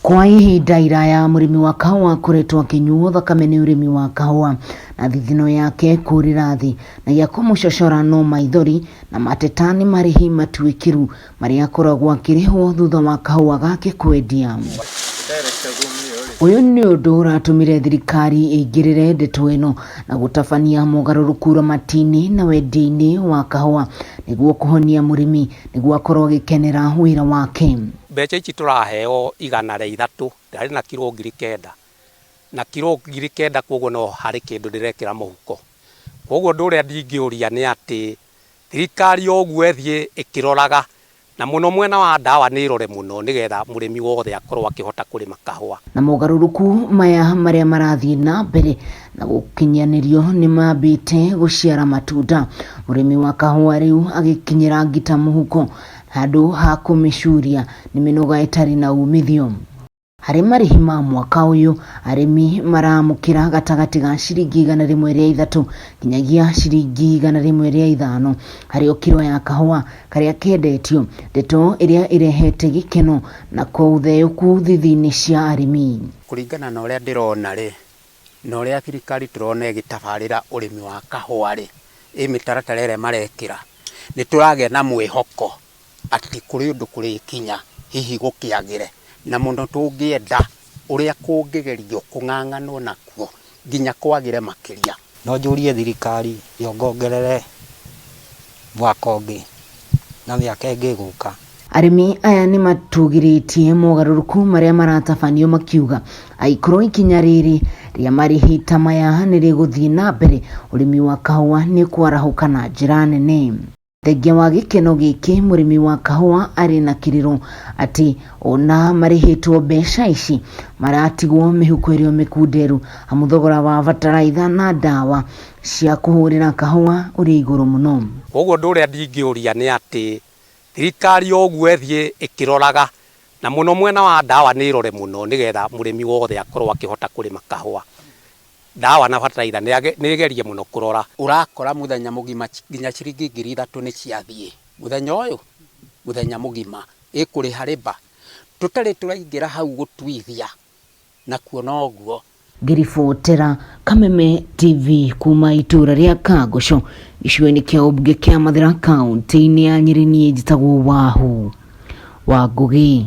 Kwa ihinda iraya mũrĩmi wa kahũa akoretwo akĩnyuo thakame nĩ ũrĩmi wa kahũa na thithino yake kũrĩra thĩ na gĩa kũmũcocora no maithori na mateta nĩ marĩhi matuĩkĩru marĩa akoragwo akĩrĩhwo thutha wa kahũa gake kwendia. Ũyũ nĩ ũndũ ũratũmire thirikari ĩingĩrĩre ndeto ĩno na gũtabania mogarũrũku ũramati-inĩ na wendia-inĩ wa kahũa nĩguo kũhonia mũrĩmi nĩguo akorwo agĩkenera wĩra wake. Mbeca ici tũraheo 300 ndarĩ na kiro 9,000 na kiro 9,000, koguo no harĩ kĩndũ ndĩrekĩra mũhuko. Koguo ũndũ ũrĩa ndingĩũria nĩ atĩ thirikari o ũguo ĩthiĩ ĩkĩroraga, na mũno mwena wa ndawa nĩ ĩrore mũno nĩgetha mũrĩmi wothe akorwo akĩhota kũrĩma kahũa. Na mogarũrũku maya marĩa marathiĩ na mbere na gũkinyanĩrio nĩ mambĩte gũciara matunda. Mũrĩmi wa kahũa rĩu agĩkinyĩra ngita mũhuko handũ ha kũmĩcuria nĩ mĩnoga ĩtarĩ na umithio. Harĩ marĩhi ma mwaka ũyũ, arĩmi maramũkĩra gatagatĩ ga ciringi 103 nginyagia ciringi 105 harĩ o kiro ya kahũa karĩa kendetio, ndeto ĩrĩa ĩrehete gĩkeno na ũtheyũku thithi-inĩ cia arĩmi. Kũringana na ũrĩa ndĩrona rĩ, na ũrĩa thirikari tũrona ĩgĩtabarĩra ũrĩmi wa kahũa rĩ, ĩ mĩtaratara ĩrĩa marekĩra, nĩ tũragĩa na mwĩhoko atĩ kũrĩ ũndũ kũrĩkinya hihi gũkĩagĩre, na mũno tũngĩenda ũrĩa kũngĩgerio kũng'ang'anwo nakuo nginya kwagĩre makĩria. No njũrie thirikari yongongerere mwaka ũngĩ na mĩaka ĩngĩ ĩgũka. Arĩmi aya nĩ matũgĩrĩtie mogarũrũku marĩa maratabanio makiuga angĩkorwo ikinya rĩrĩ rĩa marĩhi ta maya nĩ rĩgũthiĩ na mbere, ũrĩmi wa kahũa nĩ kwarahũka na njĩra nene. Thengia wa gĩkeno gĩkĩ, mũrĩmi wa kahũa arĩ na kĩrĩro atĩ ona marĩhĩtwo mbeca ici maratigwo mĩhuko ĩrĩ o mĩkunderu amu thogora wa bataraitha na ndawa cia kũhũrĩra kahũa ũrĩ igũrũ mũno. Koguo ũndũ ũrĩa ndingĩũria nĩ atĩ thirikari o ũguo ĩthiĩ ĩkĩroraga, na mũno mwena wa ndawa nĩ ĩrore mũno nĩgetha mũrĩmi wothe akorwo akĩhota kũrĩma kahũa. Ndawa na bataraitha nĩ ĩgerie mũno kũrora. Ũrakora mũthenya mũgima nginya ciringi 3,000 nĩ ciathiĩ mũthenya ũyũ, mũthenya mũgima ĩkũrĩha rĩba tũtarĩ tũraingĩra hau gũtuithia nakuo noguo. Ngĩribotera Kameme TV kuma itũra rĩa Kangũcũ gĩcigo-inĩ kĩa ũmbunge kĩa Mathĩra kaunti-inĩ ya Nyĩrĩ, niĩ njĩtagwo Wahu wa Ngũgĩ.